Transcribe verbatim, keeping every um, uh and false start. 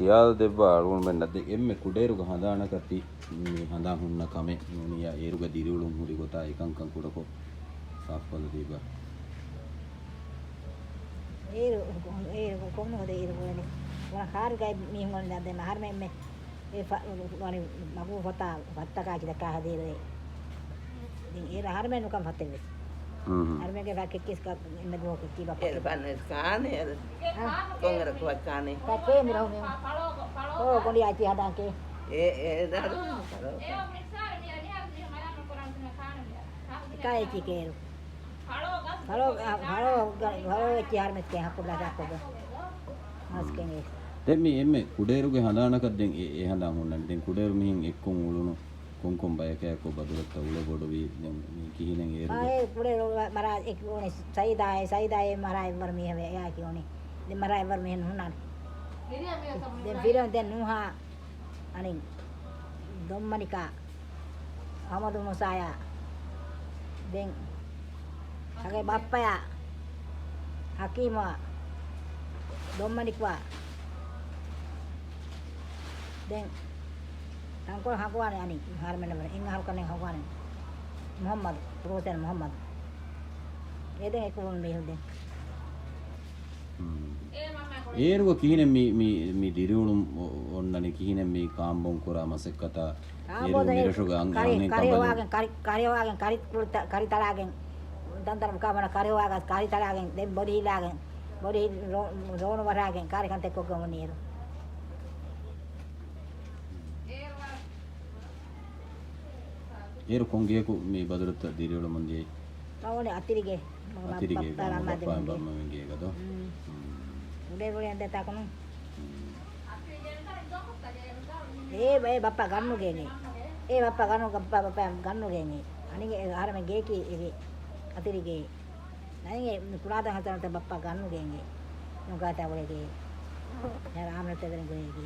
ޚިޔާލު ދެއްވާ އަޅުގަނޑުމެންނަށް ދެ އެންމެ ކުޑައިރުގަ ހަނދާނަކަށް ތި މި ހަނދާން ހުންނަ ކަމެއް ނޫނިއްޔާ އޭރުގަ ދިރިއުޅުން ހުރި ގޮތާ އެކަންކަން ކުޑަކޮށް ސާފުކޮށްލަދީބަ. އޭރު، އޭރު ކޮންމެ ހޮދޭ އޭރު ގުޅެނީ. ވަރަށް ހާރުގައި މީހުން އޮންނަ ދެ އަހަރުމެން އެ ފަ-، ވަނީ މަގޫ ފޮތާ ފައްތަކާ ކިތަކާ ހަދޭރު އެ. ދެން އޭރު އަހަރުމެން ނުކަން ފަތެއް ވެސް. އަހަރުމެންގެ ފަ ކެއްކިސް ކަ-، އެންމެ ދުވަހަކު ކީ ބަކޮ. އޭރު ފަންނަ ވެސް ކާނެ އޭރު. ކޮންއެރަ ކުވަ ކާނެ. ކަ ކޭ މިރަހު މި. އޯ، ގޮނޑި އައްޗި ހަދާން ކޭ. އޭ، އޭ، ދާރު. ކާ އެއްޗި ކޭރު. ފަޅޯ، ފަޅޯ، ފަޅޯ އެއްޗި ހާރމެސް ކޭ ހަކުރު ލަސާކޮށް. މަސް ކެނގޭ. ދެން މި އެންމެ ކުޑައިރުގެ ހަނދާނަކަށް ދެން އެ، އެ ހަނދާން ހުންނަނީ. ދެން ކުޑައިރު މިހިން އެއްކޮށް އުޅުނު ކޮންކޮން ބަޔަކަށް ކޮށް ބަދުރަށްތައް އުޅޭ ބޮޑުވީ. ދެން މި ކިހިނެއް އޭރުގެ؟ އާ، އެ ކުޑައިރު މަރާ އެކި އުޅެނީ ސައީދާއޭ، ސައީދާއޭ މަރާ އެއްވަރު މީހެއް ވެ، އެއާ ކި އުޅެނީ. ދެން މަރާ އެއްވަރު މީހެއް ނުހުންނާނެ. ދެން ފިރިހެން ދެން ނޫހާ އަނި ދޮންމަނިކާ އަޙްމަދު މޫސާޔާ، ދެން އަގެ ބައްޕަޔާ، ޙަކީމާ، ދޮންމަނިކުއާ، ދެން ތަންކޮޅު ހަނގުވާނެ އަނި ހަރުމެން ނަބަރ، އިން އަހަރު ކަންނެ ހަނގުވާނެ މުޙައްމަދު، ޕްރޮފެސަރ މުޙައްމަދު. އެ ދެން އެކު މީހުން ދެން. އޭރުގަ ކިހިނެއް މި، މި، މި ދިރިއުޅުން އޮ-، އޮންނަނީ؟ ކިހިނެއް މި ކާންބޯން ކުރާ މަސައްކަތާ؟ އޭރު ކާންބޯދަ މިރަށުގަ އަން-، ކަރި، އަންހެން ކަނބަލުން ކަރި ހޮވާގެން، ކަރި، ކަރި ހޮވާގެން، ކަރި ކުޅި ތަ-، ކަރި ތަޅާގެން، ދަންތަރު ކާމަނަ ކަރި ހޮވާގަ، ކަރި ތަޅާގެން، ދެން ބޮޑި ހިލާގެން، ބޮޑި ހި-، ރޯ-، ރޯނު ވަރާގެން، ކާރި ކަންތައް ކޮށްގެން އޮންނީ އޭރު. އޭރު ކޮން ގެޔަކު މި ބަދުރަށްތައް ދިރިއުޅެމުން ދިޔައީ؟ އަވަނީ އަތިރިގެ. އަތިރިގެ، ބައްޕަ މަ-، މަ-، ބައްޕަ މަ-، އަނބަމެން ގޭގަ ދޯ؟ އުނޑޭ ގުޅޭ އަނދޭ ތާކުނު. އޭ ބައެއް ބައްޕަ ގަންނުގޭނގެ. އޭ ބައްޕަ ގަންނު، ބައްޕަ، ބައްޕަ ގަންނުގޭނގެ. އަނިގެ އަހަރެމެން ގޭކީ އެގެ އަތިރިގެ. ނައިގެ ކުރާދަ ހަތަރަންތަ ބައްޕަ ގަންނުގޭނގެ. ނުގާތާ ގުޅޭގެ. ޔާ އާމިނަ ތެދެރެން ގުޅޭގެ.